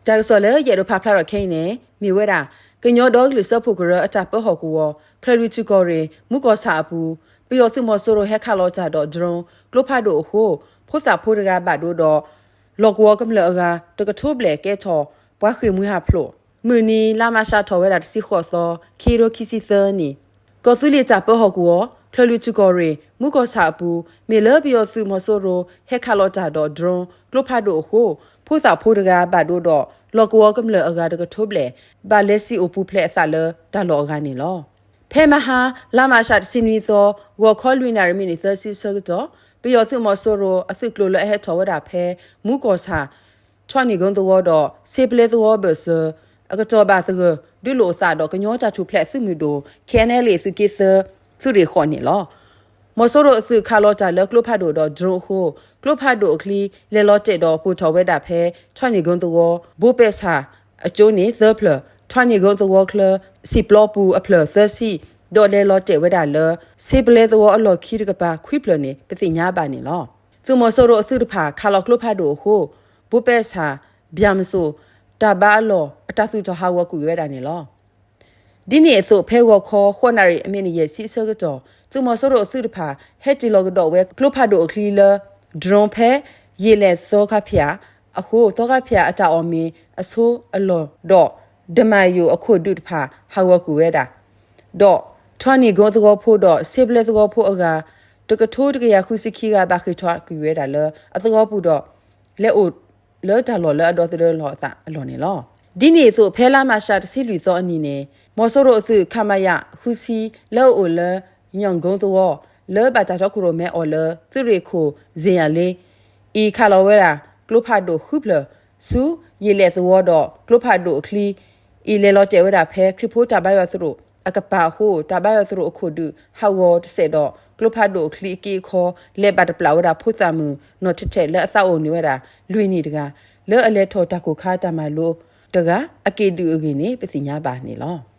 တၢ်ကစီၣ်လၢယအဲၣ်ဒိးဖးဖျါထီၣ်ခဲအံၤန့ၣ် မ့ၢ်ဝဲဒၣ် ကညီဒီကလုာ်စၢဖှိၣ်ကရၢအတၢ်ပၢဟီၣ်ကဝီၤ ချၢၣ်လွံၢ်ထူၣ်ကီၢ်ရ့ၣ် မူကီၢ်ဆၣ်အပူၤ ပယီၤသုးမီၤစိရိၤဟဲခးလီၤတၢ်ဒီး drone ကျိဖးဒိၣ်အဃိ ဖိသၣ်ဖိတဂၤဘၣ်ဒိဒီး လီၢ်ကဝီၤကမျၢၢ်အဂၤ တကထိဘျဲၣ်ကဲထီၣ် ပှၤဃ့ၢ်မှံဟးဖျိး မုၢ်နံၤ လါမးရှးထီၣ်ဝဲဒၣ်တဆံဃိးသီ ခံကထိခံဆံသၢနံၣ် ကီၢ်သူလ့ၤတၢ်ပၢဟီၣ်ကဝီၤ ချၢၣ်လွံၢ်ထူၣ်ကီၢ်ရ့ၣ် မူကီၢ်ဆၣ်အပူၤ မ့ၢ်လၢပယီၤသုးမီၤစိရိၤဟဲခးလီၤတၢ်ဒီး drone ကျိဖးဒိၣ်အဃိ ဖိသၣ်ဖိတဂၤဘၣ်ဒိဒီး လီၢ်ကဝီၤကမျၢၢ်အဂၤတကထိဘျဲၣ် ဘၣ်လဲၤစံာ်အိၣ်ပူၤဖျဲးအသးလၢတၢ်လီၢ်အဂၤန့ၣ်လီၤ. ဖဲမဟါ လါမးရှးတဆံနွံသီ ဂီၤခီလွံၢ်နၣ်ရံၣ်မံးနံးသၢဆံအဆၢကတီၢ် ပယီၤသုးမီၤစိရိၤအသုးကျိၤလၢအဟဲထီၣ်ဝဲဒၣ်ဖဲ မူကီၢ်ဆၣ် ထွံၣ်နံၣ်ကုန်းသဝီဒီး စ့ပလဲသဝီဘၢၣ်စၢၤ အကတီၢ်ဘၣ်သဂၢၢ် ဒုးလိာ်အသးဒီး ကညီတၢ်ထူၣ်ဖျဲးသုးမုၢ်ဒိၣ် KNLA သုးက့သၢ သုးရ့ၣ်ဃိးန့ၣ်လီၤ. မီၤစိရိၤအသုးခးလီၤတၢ်လၢကျိဖးဒိၣ်ဒီး drone အဃိ ကျိဖးဒိၣ်အချံ လဲၤလီၤတဲာ်ဒီးပိၢ်ထီၣ်ဝဲဒၣ်ဖဲ ထွံၣ်နံၣ်ကုန်းသဝီ ဘိပဲၣ်ဆၣ်အကၠိန့ၣ် သၢဖျၢၣ်, ထွံၣ်နံၣ်ကုန်းသဝီချၢ စံာ်ပျီပူၤအဖျၢၣ်သၢဆံ ဒီးလဲၤလီၤတဲာ်ဝဲဒၣ်လၢ စ့ပလဲသဝီအလီၢ်ခံတကပၤ ခွံဖျၢၣ်န့ၣ် ပသ့ၣ်ညါဘၣ်န့ၣ်လီၤ. သုးမီၤစိရိၤအသုးတဖၣ် ခးလီၤကျိဖးဒိၣ်အဃိ ဘိပဲၣ်ဆၣ်, ဘၠၣ်မစိၣ် တၢ်ဘါအလီၢ် အတၢ်သူၣ်ထီၣ်ဟးဂီၤကွံာ်ဝဲဒၣ်န့ၣ်လီၤ. ဒ်န့ၣ်အသိး ဖဲဂီၤခီ ဃိးနၣ်ရံၣ်အမံးနံးယဲၢ်ဆံအဆၢကတီၢ် သုးမီၤစိရိၤအသုးတဖၣ် ဟဲတ့ၢ်လီၤကဒီးဝဲကျိဖးဒိၣ်အချံလၢ drone ဖဲ ယ့ၣ်လဲၣ်သီခါဖၠၣ်အဃိ သီခါဖၠၣ်အတၢ်အီၣ်မ့ၤအဆိအလီၢ်ဒီး ဒမၢ်ယိၣ်အခိၣ်ဒုးတဖၣ် ဟးဂီၤကွံာ်ဝဲဒၣ် ဒီး ထွံၣ်နံၣ်ကုန်းသဝီဖိဒီး စ့ပလဲသဝီဖိအဂၤ တကထိတကယၤဃုဆံခံဂၤ ဘၣ်ဃ့ၢ်ထီၣ်ကွံာ်ဝဲဒၣ်လၢအသဝီပူၤဒီး လဲၤအိၣ်လၢတၢ်လီၢ်လၢအဒီသဒၢလီၤအသးအလီၢ်န့ၣ်လီၤ. ဒ်န့ၣ်အသိး ဖဲလါမးရှးတဆံလွံၢ်သီအနံၤန့ၣ် မီၤစိရိၤအသုး ခမရ ဃုဆံ လၢအအိၣ်လၢ ညီၣ်ကုန်းသဝီ လၢဘၣ်တၢ်တီခိၣ်ရိၣ်မဲအီၤလၢ သုးရ့ၣ်ခိၣ် စ့ယၣ်လ့ အံၤ ခးလီၤဝဲဒၣ် ကျိဖးဒိၣ်ဃုဖျၢၣ် ဆူ ယ့ၣ်လဲၣ်သဝီဒီး ကျိဖးဒိၣ်အချံ အံၤ လဲၤလီၤတဲာ်ဝဲဒၣ်ဖဲ ခရံာ်ဖိတၢ်ဘါယွၤသရိာ်အကပၤအဃိ တၢ်ဘါယွၤသရိာ်အခိၣ်ဒုး ဟးဂီၤတစဲးဒီး ကျိဖးဒိၣ်အချံအက့အခီ လဲၤဘၣ်တပျၢ်ဝဲဒၣ်ဖိသၣ်မုၣ်နီၢ်ထဲးထဲးလၢအသးအိၣ်န့ၢ်ဝဲဒၣ် လွံၢ်နံၣ်တဂၤ လၢအလဲၤထီၣ်တၢ်ကိၢ်ခါတၢ်မၤလိတဂၤ အက့ၣ်ဒုးအဂ့ၢ်န့ၣ် ပသ့ၣ်ညါဘၣ်န့ၣ်လီၤ.